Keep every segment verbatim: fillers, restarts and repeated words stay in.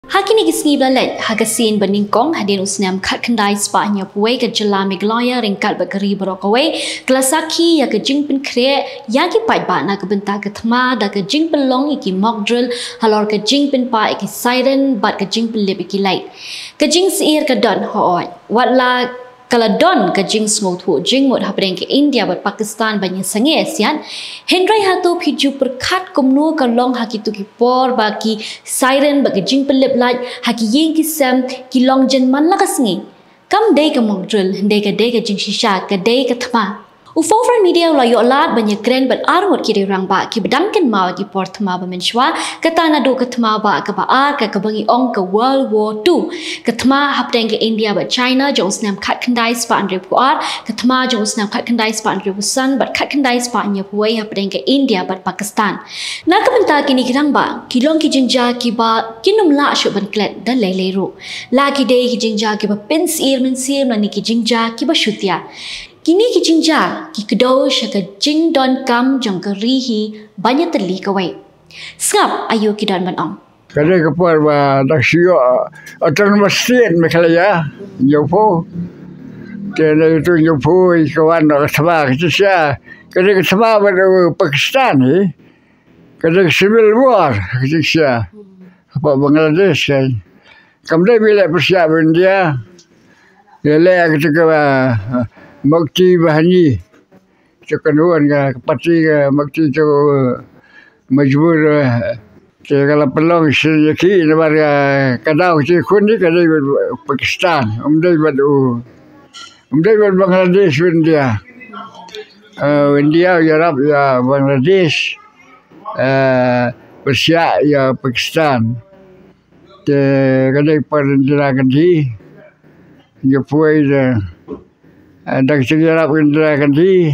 Ha kine ki sngi ba la leit, ha ka sien ba nyngkong hadien u snem khatkhyndai spah hynñiewphew wei, ka jylla Meghalaya ryngkat bad ka ri baroh kawei ka la sakhi ïa ka jingpynkhreh ïa ki paidbah na ka bynta ka thma da ka jingpynlong ïa ki mock drill halor ka jingpynpah ïa ki siren bad ka jingpynlip ïa ki light. Ka jingsyier ka don, hooid, wat la ka la don ka jingsngewthuh jingmut hapdeng ka India bad Pakistan ban ïasangeh siat, hynrei hato phi ju pyrkhat kumno ka long ha kito ki por ba ki siren bad ka jingpynlip light ha ki ïing ki sem ki long jynman la ka sngi? Kam dei ka mock drill, hynrei ka dei ka jingshisha, ka dei ka thma. U Forefront Media u la ïoh lad ban ïakren bad arngut ki rangbah kiba dang kynmaw ïa ki por thma ba mynshuwa, kata naduh ka thma ba kaba ar, ka kaba ngi ong ka World War Two. Ka thma hapdeng ka India bad China jong u snem khatkhyndai spah hynriewphew ar, ka thma jong u snem khatkhyndai spah hynriewphew san bad khatkhyndai spah hynñiewphew wei hapdeng ka India bad Pakistan. Na ka bynta kine ki rangbah, ki long ki jingjia kiba kin ym lah shuh ban klet da lei lei ruh. La ki dei ki jingjia kiba pynsyier mynsiem lane ki jingjia kiba shutia. Kine ki jingjia ki kdew sha ka jingdonkam jong ka ri hi ban ïatylli kawei. Sngap aïu ki don ban ong. Ka dei ka por ba dang shu ïoh Autonomous State Meghalaya, hynñiewphew. Te na utu hynñiewphew ka wan ka thma, ka jingshisha. Ka dei ka thma bad u Pakistan hi. Ka dei ka civil war, ka jingshisha. Hapoh Bangladesh kan. Kam dei ba ïaleh pyrshah bad India. Ïaleh kata ka, ah, Mukti Bahani. Kata ka nuan ka parti ka Mukti tu, ah, majbur, ah, te ka la pynlong shisien ïa ki namar ka, ka daw ka jingkhun hi ka dei bad Pakistan. Ym dei bad u, ym dei bad Bangladesh bad India. Ah, India u ïarap ïa Bangladesh. Ah, pyrshah ïa Pakistan. Te ka dei ka por Indira Gandhi. Hynñiewphew wei te, eh, da ka jingïarap Indira Gandhi,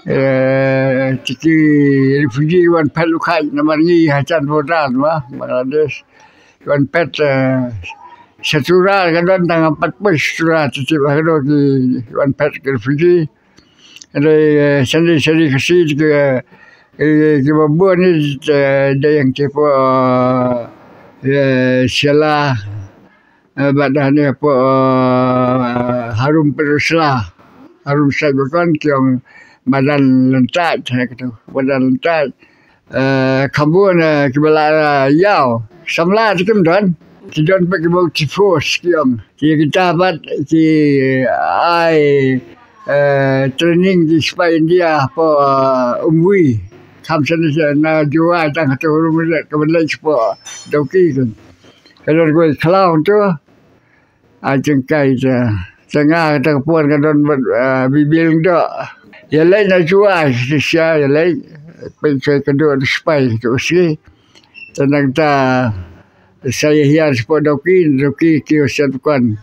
eh, te ki refugee wan phet lukhaid namar ngi ha jan border ma Bangladesh. Wan phet, eh, sha Tura ka don tang pat poi sha Tura, te tip ha kano ki wan phet ki refugee. Hynrei, eh, shane, shane Khasi ki, eh, ki, kiba bun hi, eh, dei ïa ki hapoh, eh, Shella, eh, bad hangne hapoh, eh, harum Pynursla, harum Saitbakon, ki ong madan Lyntait, ha katu, madan Lyntait. Eh, kham bun, eh, kiba la, eh, ïaw. Samla te kim don. Ki don pat kiba u T-force ki ong. Ki kita pat ki ai, eh, training ki sipai India hapoh, eh, Umwi. Kham shane sha na Jowai tang hato Umwi kaba leit shapoh Dawki kan. Ka don kawei ka khlaw tu. Ai jingkai te. Te nga kata ka por nga don bad, ah, Baby Lyngdoh. Ïaleit na Jowai, shisha ïaleit. Peit sha ka doh da sipai, tu shi. Te nangta sa ïa hiar shapoh Dawki, Dawki ki ïa siat dukan.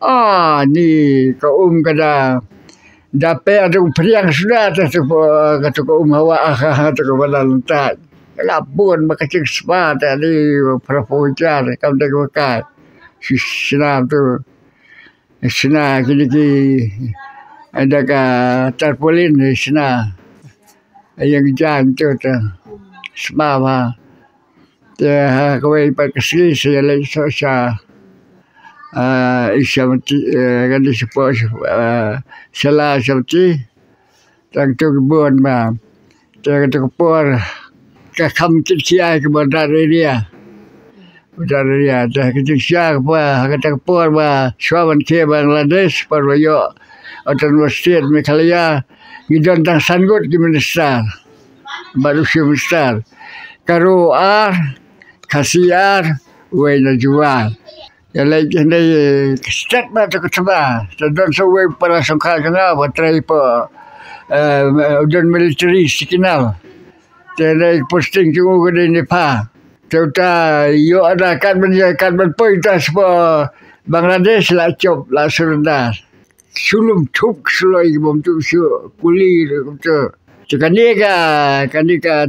Ah, ni ka um ka da. Da peit atu phriang suda te tu, ka tu ka um hawa, ah, tu ka bala Lyntait. Ka la bun ba ka jingsma te ni phra phew hajar, kam dei ka ba kai. Shi shna tu. Shna kine ki, da ka tarpaulin shna. Ïa ka jaiñ tu te. Sma bha. Te ha kawei pat ka sngi sa ïaleit sha, sha, ah, i Shyamati, eh, kane shapoh, ah, Shella Shyamati. Tang tu ki bun bha. Te kata ka por ka kham kit khia ki border area. Border area. Te ka jingshisha ka por, kata ka por ba shuwa ban khie Bangladesh, por ba ïoh Autonomous State Meghalaya, ngi don tang san ngut ki minister bad u chief minister. Garo ar, Khasi ar, wei na Jowai. Ïaleit hynrei, eh, ka stet ba tu ka thma. Te don sa uwei u para shongkha jong nga uba trei hapoh, eh, u don military Sikinal. Te hynrei ka posting jong u ka dei Nepha. Te uta ïoh da kat ban ïa, kat ban poi uta shapoh Bangladesh, la jop, la surrender. Shu lum thup ki suloi ki bym tuh shuh, kuli ruh kumto. Te kane ka, kane ka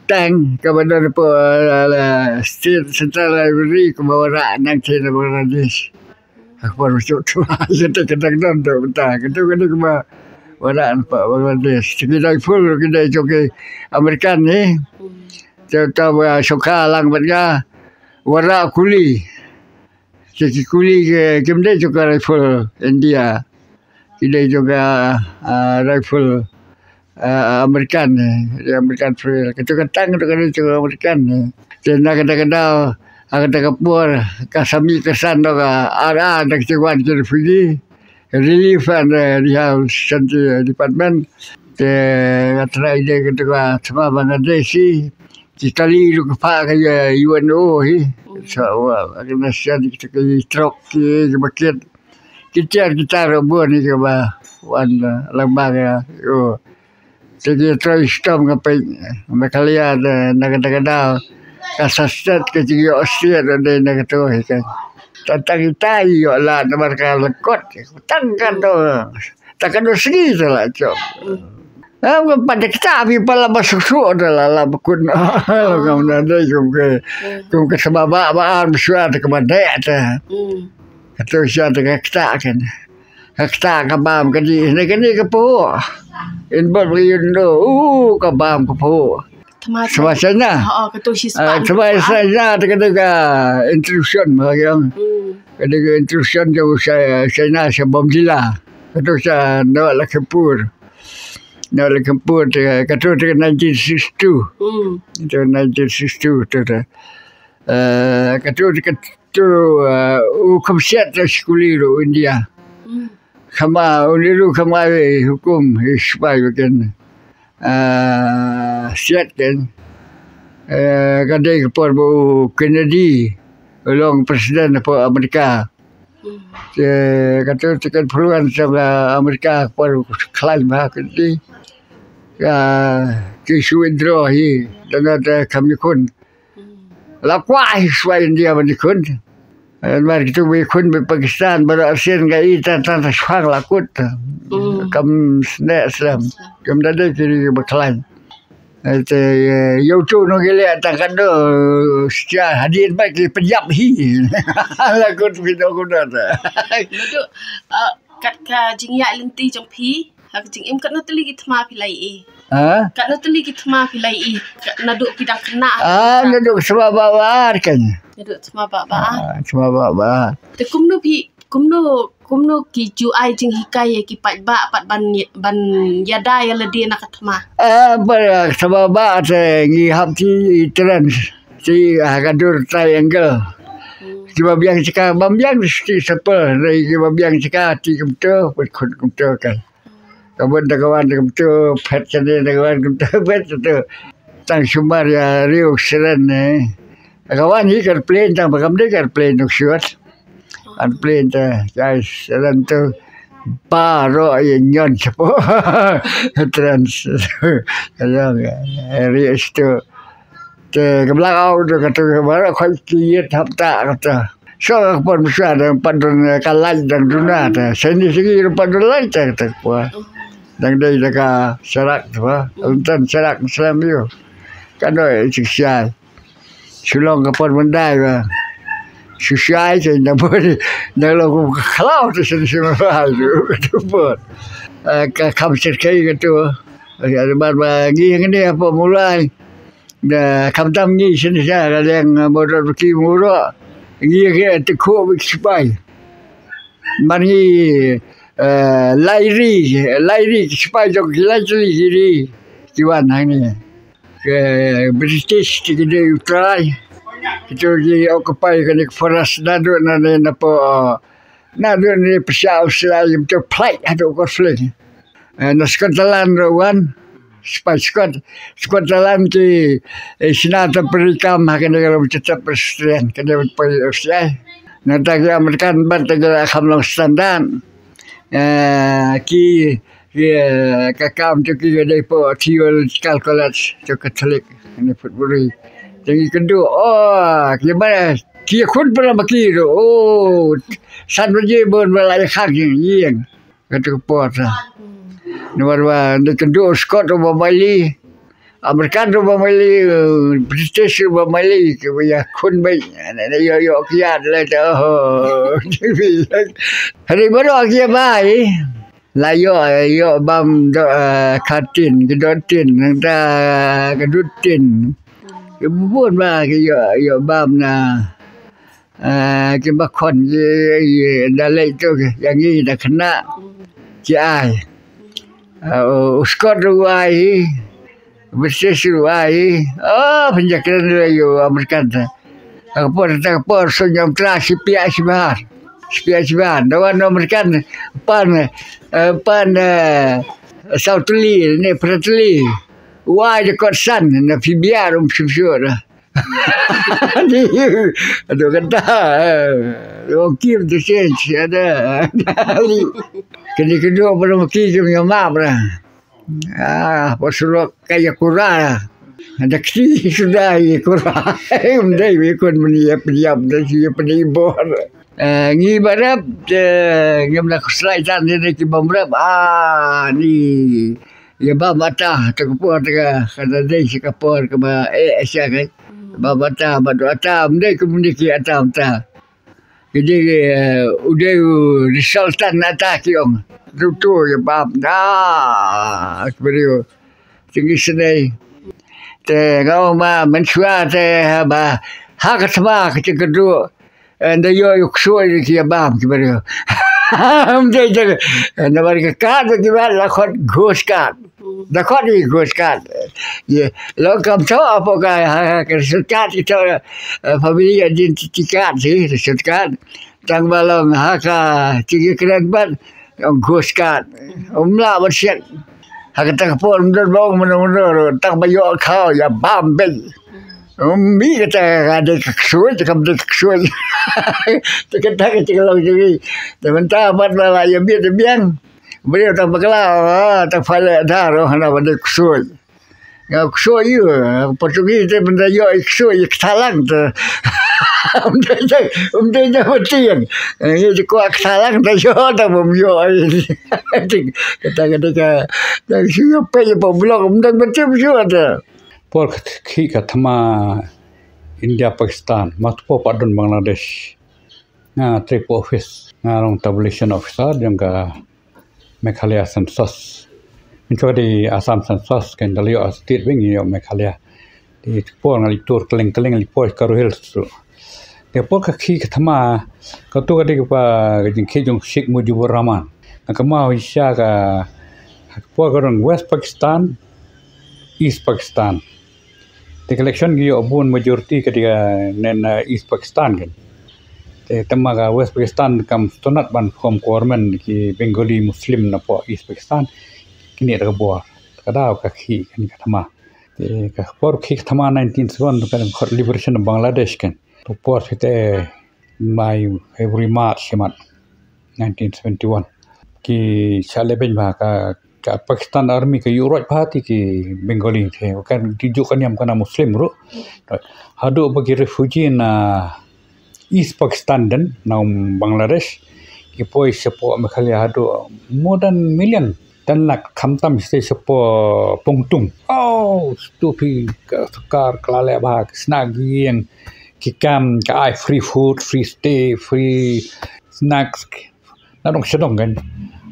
tank kaba don hapoh, eh, State Central Library kaba wanrah nangta na Bangladesh. Ha ka por ba shu thma, ïa te ka dang don te mynta. Katu kane kaba wanrah na Bangladesh. Te ki rifle ruh ki dei jong ki American ne. Te uta ba shongkha lang bad nga. Wara kuli. Ki, ki kuli ki, kim dei jong ka rifle India. Ki dei jong ka, ah, rifle, ah, American, eh, American rifle. Kito ka tank to ka dei jong ka American, eh. Te na kata ka daw, ha kata ka por, ka sa mih ka san to ka ar ar da ka jingwan ki refugee. Relief and, eh, Rehabilitation Department. Te nga trai de ka tu ka thma Bangladesh hi. Ki kali ruh ka pha ka, eh, U N O hi. So, wa, ka na sian ki tu ki trok ki, ki bakit. Ki tiar ki tar ruh bun hi ka ba wan, eh, lang ba ka, oh. Te ki troi stom ka peit, Meghalaya da na ka da ka daw. Ka sa stet ka jingïoh stet da dei na ka tu hi ka. Tang tang kita ïoh la na mar ka lengkot. Tang ka tu. Tang ka tu segi tu la cok. Am ka pat da kita phi pat la ba suk suk da la la ba kun. La ngam na dei kum ke, kum ke sa ba ba ba ar ba sua ta ka ba dei ta. Ka tu sia ta ka kita kan. Ka kta ka bam ka dih ne ka dih ka phuh. In bot ka yun do. Uh, ka bam ka phuh. Thma Thma China. Ha, ka tu shi Ah, span. Thma China ta ka dih ka intrusion ma ka yang. Hmm. Ka dih ka intrusion jong China sa bom dila. Ka tu sa no la kempur. No la kempur ta ka tu ta nineteen sixty-two. Hmm. Tu nineteen sixty-two tu ta. Eh, ka tu ka tu, eh, u kham siat ta skuli ru India. Hmm. Khama u ni ru khama i hukum i sipai baken. Eh, siat ken. Eh, ka dei ka por ba u Kennedy u long president hapoh Amerika. Hmm. Te ka tu te ka influence jong Amerika ka por khlaiñ ba ka dei. Ka ki shu withdraw hi da na da kham ni khun. La kwah hi shuwa India ban ïakhun. Mar kitu ba ïakhun bad Pakistan, baroh arsien ka i tang tang tang shuwa la kut. Mm. Kam sne slem. Kam da dei ki ri ba khlaiñ. Te ïa utu nongïaleh tang katno stia hadien ba ki pynïap hi. La kut phi dong kumno ta. Naduh, ah, kat ka jingïaid lynti jong phi, ha ka jingim katno tylli ki thma phi la ïohi? Ha? Katno tylli ki thma phi la ïohi? Kat naduh phi dang khynnah. Ah, naduh thma ba ba ar kan. Naduh thma ba ba ar. Ah, thma ba ba ar. Te kumno phi, kumno, kumno ki ju ai jinghikai ïa ki paidbah pat ban, ban ïada ïa lade na ka thma? Ah, ba thma ba te ngi hap ti i trans. Ti ha ka dur triangle. Hmm. Kiba biang jaka, bym biang ti sapel, dei kiba biang jaka ti kumto, put khun kumto kan. Ka bun da ka wan da kumto, phet kane da ka wan kumto, phet kumto. Tang sumar ïa riew seren ne. Ka wan hi ka plane tang ba kam dei ka plane nuk shuat. An plane ta, guys, seren tu. Baroh ïa ñion chapo. Trans. Ka ïa, riew stu. Te ka blackout ka tu ka baroh khoi ki ïit hap ta ka ta. So ka por mynshuwa dang pat don ka light dang duna ta. Sini sini dang pat don light ta ka ta kwa. Dang dei da ka sharak ta ba. Untan sharak Islam yu. Ka doi sik sial. Shu long ka por myndai ba. Shu sial sini dang por. Dang long ka khlaw ta sini sini ba. Ka tu por. Eh, ka kham sirkai ka tu. Ka tu bar ba ngi ngi ni apa mulai. Da khamtam ngi shen sha ka liang, eh, murot ki murot. Ngi ke te ko bi sipai. Man ngi, eh, lai ri, lai ri ki sipai jong ki lai ri ki ri. Ki wan hangne. Ke British ti ki dei u trai. Kito ki occupy kane ka forest naduh nane napo, eh, naduh nane pisa Australia ki mto plai haduh ko fling. Eh, na Scotland ruh wan. Spy Scot-, Scotland ki, eh, sna ta perikam ha kane ka ruh tetap Australian, kane ka ruh Australia. Nangta ki American bad ta ki kham long standard. Eh, ki, ki, eh, ka kam tu ki ka dei po Theological College tu Catholic, kane Woodbury. Te ngi kynduh, oh, ki ba, ki khun pynlong ba ki ruh, oh, san baje bun ba la ïa khang ïing. Kata ka por ta. Namar ba ngi kynduh Scot uba maili, American uba maili, British uba maili, ki ba ïa khun ba ïa ïoh ïoh kiad la ta. Oh. Hari baroh ki bai. La ïoh ïoh bam do, eh, katin, ki dotin, nangta ka dutin. Ki bun ba ki ïoh ïoh bam na. Ah, ki ba khon ki, ki da leit tu ki, ïa ngi da khynnah. Ki ai. Ah, u Scott u ai hi. British u ai hi. Oh, pynjakren ïa u American te. Ka por, ka por, so nyam tra shi piak shi bar. Shi piak shi bar. Da wan u American pan, eh, pan, eh, South Lee, ne Bradley. U ai da kot san, na phi biar um shim shur. Aduh, kata. Wong Kim tu change, ada. Kini kedua belum ki kim yang map lah. Ah, pasulok kaya kura. Ada kri sudah ya kura. Mdai wikun meni ya peniap, mdai ya penibor. Eh, ngi barap, eh, ngi mena kuslai tan ni ki bamrap. Ah, ni. Ya ba mata, ta ka por, ta ka, ka da dei shi ka por, ka ba, eh, sha ka. Ba mata, ba do ata, mdei ka mdei ki ata, mta. Ki dei, eh, u dei u resultant na ta ki ong. Tu tu, ya ba, da, ki beri u. Tinggi senei. Te, ngau ma, mensua, te, ba, ha ka tma, ka cengkedu. Eh, nda ïoh ïa u ksuid ki ïa bam ki briew. Ym dei jong, eh, namar ka kad ki ba la khot ghost card. Da khot ïa ghost card. Ïa, long kam tho hapoh ka, ha, ha, ka ration card ki tho, eh, family identity card hi, ration card. Tang ba long ha ka, ki kren bad, long ghost card. Ym lah ban siat. Ha kata ka por, ym don ba ong mynno mynno ruh, tang ba ïoh khaw, ïa bam beit. Ym, mih kata ka dei ka ksuid, kam dei ka ksuid. Te kata ka jingkylong jong ngi. Te mynta pat ba la ïa miet ïa biang. Briew tang bakla, ah, tang phaila dar, oh, hana ba dei ksuid. Nga ksuid ïa, pat jong ngi te mynta ïoh ïa ksuid, ïa kthalang te. Ym dei jong, ym dei jong ba tieng. Ngi te kwah kthalang te ïoh, tang bym ïoh. Te kata ka dei ka, tang shu ïa peit ïa pa blok, ym dei ba tieng shu te. Por ka khih ka thma India Pakistan, ma tu por pat don Bangladesh. Nga trei hapoh office, nga long tabulation officer jong ka Meghalaya census. Mynta ka dei Assam census, kan da la ïoh state ba ngi ïoh Meghalaya. Te por nga leit tour kylleng kylleng, leit por Garo Hills tu. Te por ka khih ka thma, katu ka dei kaba ka jingkhih jong Sheikh Mujibur Rahman. Nga kynmaw shisha ka, por ka don West Pakistan, East Pakistan. Te ka election ki ïoh bun majority ka dei ka na, na East Pakistan kan. Te tang ma ka West Pakistan kam sngewtynnat ban form government, ki Bengali Muslim na poh East Pakistan. Kine da ka bor. Ka daw ka khih kane ka thma. Te ka por khih ka thma nineteen seventy-one ka dang khot liberation of Bangladesh kan. To por site May, February, March, March nineteen seventy-one. Ki shah lehbeiñ bha ka, ka Pakistan Army ka ïuh roit bha te ki Bengali te. Ka dei juh ka niam ka na Muslim ruh. Haduh ba ki refugee na East Pakistan don, na Bangladesh. Ki poi shapoh Meghalaya haduh more than million. Ten lak khamtam shisha shapoh Pongtung. Oh, tu phi ka sorkar ka la leh bha, ka sna ki ïing, ki kam, ka ai free food, free stay, free snacks. Na dong sha dong kan.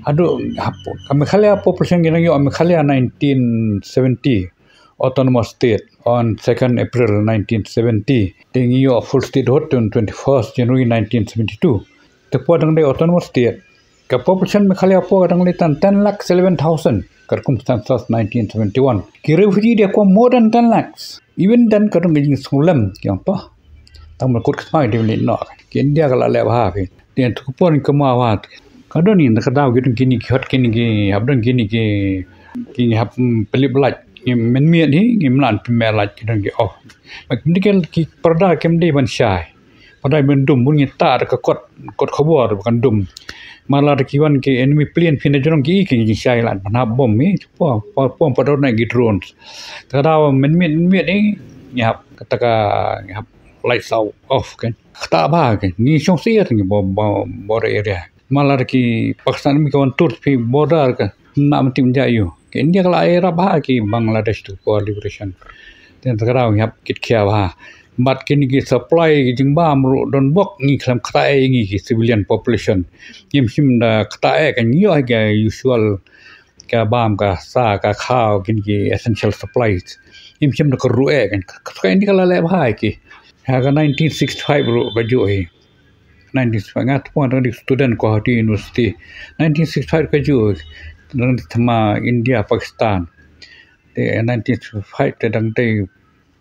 Haduh, hapoh, ka Meghalaya population ki nang ïoh Meghalaya nineteen seventy, autonomous state on second April nineteen seventy. Te ngi ïoh full statehood on twenty-first January nineteen seventy-two. Te por dang dei autonomous state. Ka population Meghalaya por ka dang leit tang ten lakhs eleven thousand. Katkum census nineteen seventy-one. Ki refugee de ko more than ten lakhs. Even then ka dang ka jingsngewlem ki ong to. Tang ba kut ka thma ki dei ban leit noh. Ki India ka la leh bha phi. Te tu ka por ngi kynmaw bha. Ka don ngi na ka daw ki don kine ki hot kine ki hap don kine ki, ki ngi hap, mm, pynlip lait. Ngi mynmiet hi ngi mlan pynmih lait ki don ki oh. Ba kim dei ki pyrda kim dei ban shai. Pyrda ban dum bun ngi ta da ka kot, kot khubor ba kan dum. Mar la da ki wan ki enemy plane phi na jrong ki ki ngi shai lait ban hap bom hi. Pom pom pom pa don na ki drones. Ta ka daw mynmiet mynmiet hi ngi hap kata ka ngi hap lights out off kan. Kata bha kan. Ngi shong sih ngi bom bom border area. Mar la da ki Pakistan mi ka wan tur phi border ka na mtim ja yu. Ki India ka la ai rap ha ki Bangladesh tu for liberation. Ten ta ka daw ngi hap kit khia bha. Bad kine ki supply ki jingbam ruh don bok ngi khlem kata e ngi ki civilian population. Ngim shim da kata e kan ïoh ka usual ka bam ka sa ka khaw kine ki essential supplies. Ngim shim da ka ruh e kan ka, ka, ka India ka la leh bha ki. Ha ka nineteen sixty-five ruh ka juh hi. Nineteen sixty-five nga tpong dang dei student Guwahati University. Nineteen sixty-five ka juh hi. Dang dei thma India Pakistan. Te nineteen sixty-five te dang dei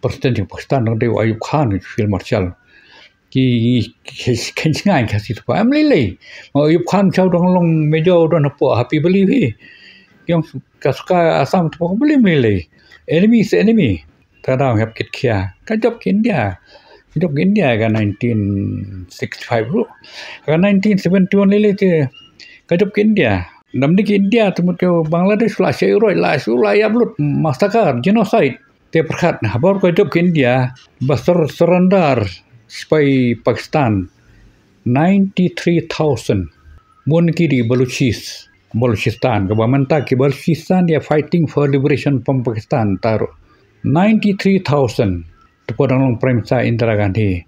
president jong Pakistan dang dei u Ayub Khan, field marshal. Ki khein sngewsih ka si tpa em lei lei. Ma Ayub Khan chau dang long major don hapoh Happy Valley hi. Yong ka suka Assam tpa ka beli em lei lei. Enemy is enemy. Ka dang hep kit khia. Ka jop ki India. Ka jop ki India ka nineteen sixty-five ruh. Ka nineteen seventy-one lei lei te ka jop ki India. Dam dei ki India te mut ka Bangladesh la shai roi la shu la yap lut massacre genocide. Te pyrkhat na habar ka jop ki India ba sur- surrender sipai Pakistan ninety-three thousand. Bun ki dei Baluchis, Baluchistan, kaba mynta ki Baluchistan they are fighting for liberation from Pakistan taruh. Ninety-three thousand. Te por dang long Prime Minister Indira Gandhi.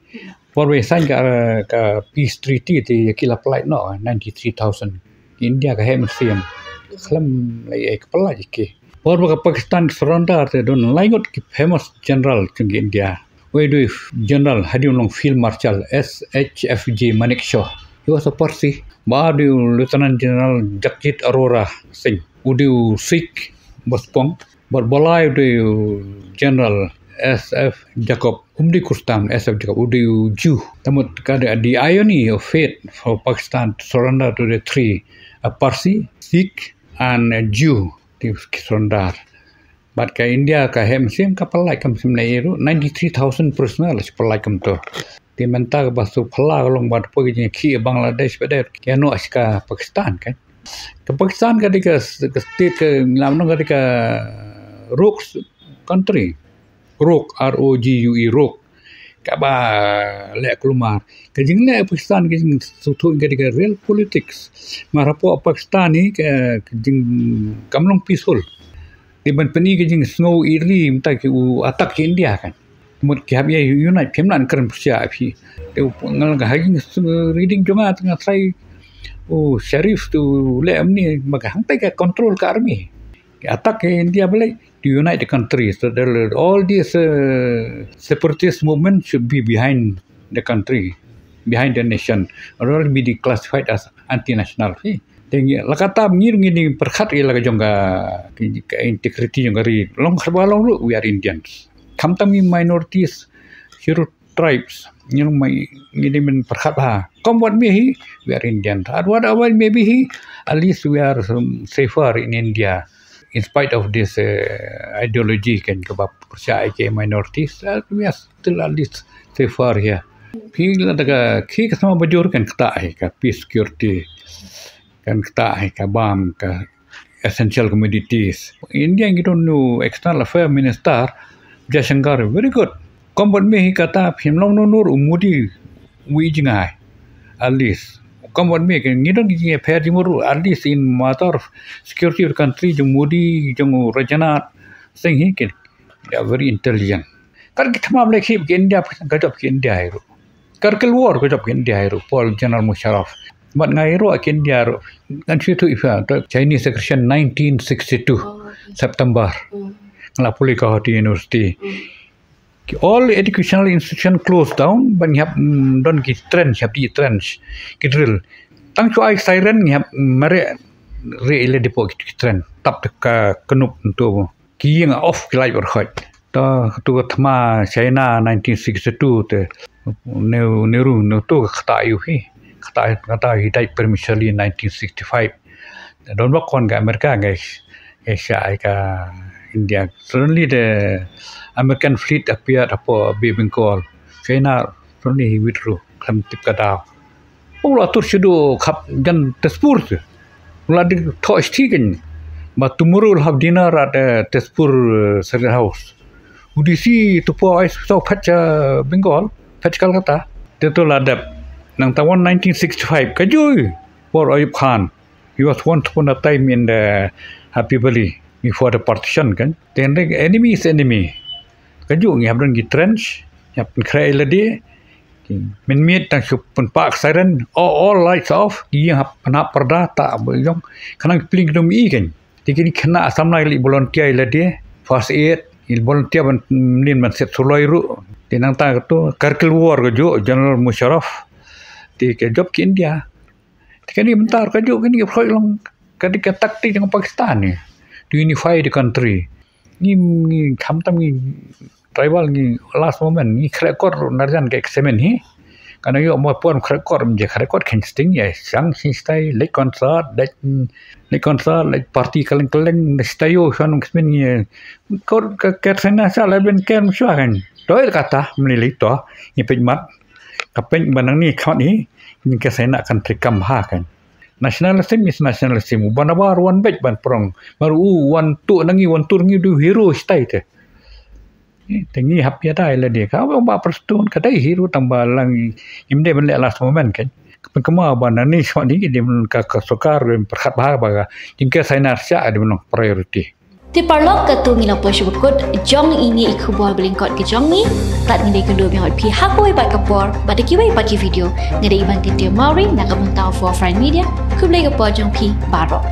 Por ba sign ka, ka peace treaty te ki la pynlait noh ninety-three thousand. India ka heh mynsiem. Khlem lei ei ka pynlait ki. Por ba ka Pakistan surrender te don lai ngut ki famous general jong ki India. Wei dei General hadien long Field Marshal S H F J Manekshaw. He was a Parsi. Ba dei Lieutenant General Jagjit Arora Singh. U dei u Sikh ba spong. Bad ba lai u dei General S F Jacob. Um dei Khristan, S F Jacob u dei u Jew. Te mut ka dei the irony of fate for Pakistan to surrender to the three, a Parsi, Sikh and a Jew. Te ki surrender. Bad ka India ka heh mynsiem ka pynlait kam sim na iru ninety-three thousand prisoner la pynlait kam to. Te mynta ka ba su pynlait ka long bad poi ki jingkhih Bangladesh bad ki ano ka Pakistan kan. Ka Pakistan ka dei ka, ka state ka ngam nong ka dei ka rogue country. Rogue, R O G U E, rogue. Kaba leh kulmar. Ka jingleh Pakistan ka jingsngewthuh ka dei ka real politics. Mar hapoh Pakistan hi ka, ka jing kam long peaceful. Te ban pyni ka jingsngew iri mynta ki u attack ki India kan. Mut ki hap ïa unite phim lah kren pyrshah phi. Te u ngal ka ha jing reading jong nga te nga try u Sharif te u leh amni ma ka hangtai ka control ka army. Ki attack ki India balei to unite the country. So there, all these uh, separatist movement should be behind the country, behind the nation, or else be declassified as anti-national. Phi. Te ngi la kata ngi ngi ni pyrkhat ïa la ka jong ka, ka integrity jong ka ri. Long kharba long ruh we are Indians. Khamtam ngi minorities, Shirut tribes, ngi long mai ngi ni men pyrkhat ha. Kom wat me hi we are Indian. At what about maybe hi, at least we are um, safer in India. In spite of this uh, ideology kan kaba pyrshah ki minorities, uh, we are still at least safer here. Phi la da ka ki ka sama bajur kan kata hi ka peace security kan kata hi ka bam ka essential commodities. India ngi don u external affair minister Jaishankar very good. Kom bad me hi kata phim long no nur u Modi wi jingai. At least kom bad me ngi don ki jingpher jingmur at least in matter of security of the country jong Modi jong Rajnath Singh hi ki they are very intelligent. Kar ki thma blek hi ki India ka jop ki India hi ru. Kargil War ka jop ki India hi ru. Paul General Musharraf. Mat ngai ru ki India ru. Ngan shu tu ifa to Chinese aggression nineteen sixty-two September. Ngla puli ka hoti university. Ki all educational institution closed down ban hap mm, don ki trench hap di trench ki drill. Tang chu ai siren hap mare re ile dipo ki trench tap ka knup tu ki ying off ki light ber khot. Ta tu ka thma China nineteen sixty-two te Nehru Nehru tu ka khata yu hi khata khata hi dai prematurely nineteen sixty-five. Don ba kon ka America ngai ngai sha ai ka India. Suddenly the American fleet appeared hapo Bay Bengal. China suddenly he withdrew khlem tip ka daw. U la tur shu du khap jan Tezpur tu. U la dik thoh sti kan. But tomorrow we'll have dinner at uh, Tezpur uh, Circuit House. U D C tu po ai so phat cha Bengal, phat Calcutta. Te tu la dep. Nang tawan nineteen sixty-five ka jui. Por Ayub Khan. He was once upon a time in the Happy Valley before the partition kan. Then the enemy is enemy. Ka ju ngi hap don ki trench, ngi hap pynkhreh ïa lade, ki mynmiet tang shu pynpah siren, all, all lights off, ki ïing hap pynhap pyrda ta ba jong, khnang ki pling ki dum i kan. Te kine khynnah samla ki leit volunteer ïa lade, first aid, Ngi volunteer ban, mm, nin ban siat suloi ruh. Te nangta kato Kargil War kajuh, General Musharraf. Te ka jop ki India. Te kane mynta kajuh kane ka pyrkhat long ka dei ka taktik jong Pakistan ne to unify the country. Ngi, ngi khamtam ngi tribal ngi last moment ngi khreh kot narjan ka examine hi. Kana yo mo pon khreh kot, je khreh kot khen sting ya sang sing stai lek concert, lek, lek concert, lek party kaleng kaleng, lek stai yo san examine ngi kot ka ker sena sa la ben ker mswa kan. Toi kata mlili to ngi pek mat. Ka pek ban nang ni khmat hi, ngi ka sena kan trikam ha kan. Nationalism is nationalism. Ban abar wan bek ban prong. Mar u wan tu nangi wan tur ngi du hero stai te. Te ngi hap ya dai la dia. Ka ba ba Prestone ka dai hero tang ba lang im de ban le last moment kan. Ka pen kama ba nani sma ni di ka ka sokar ben perkhat ba ba ka. Jing ka sainar sya di menong priority. Te paralok, kato ngi la poi sha ba kut jong ine i khubor ba lyngkot ka jong ngi. Tad ngi dei kynduh biang ot phi ha kawei pat ka por bad da kiwei pat ki video. Nga dei Iban Tinte Mawri na ka bynta Forefront Media. Khublei ka por jong phi baroh.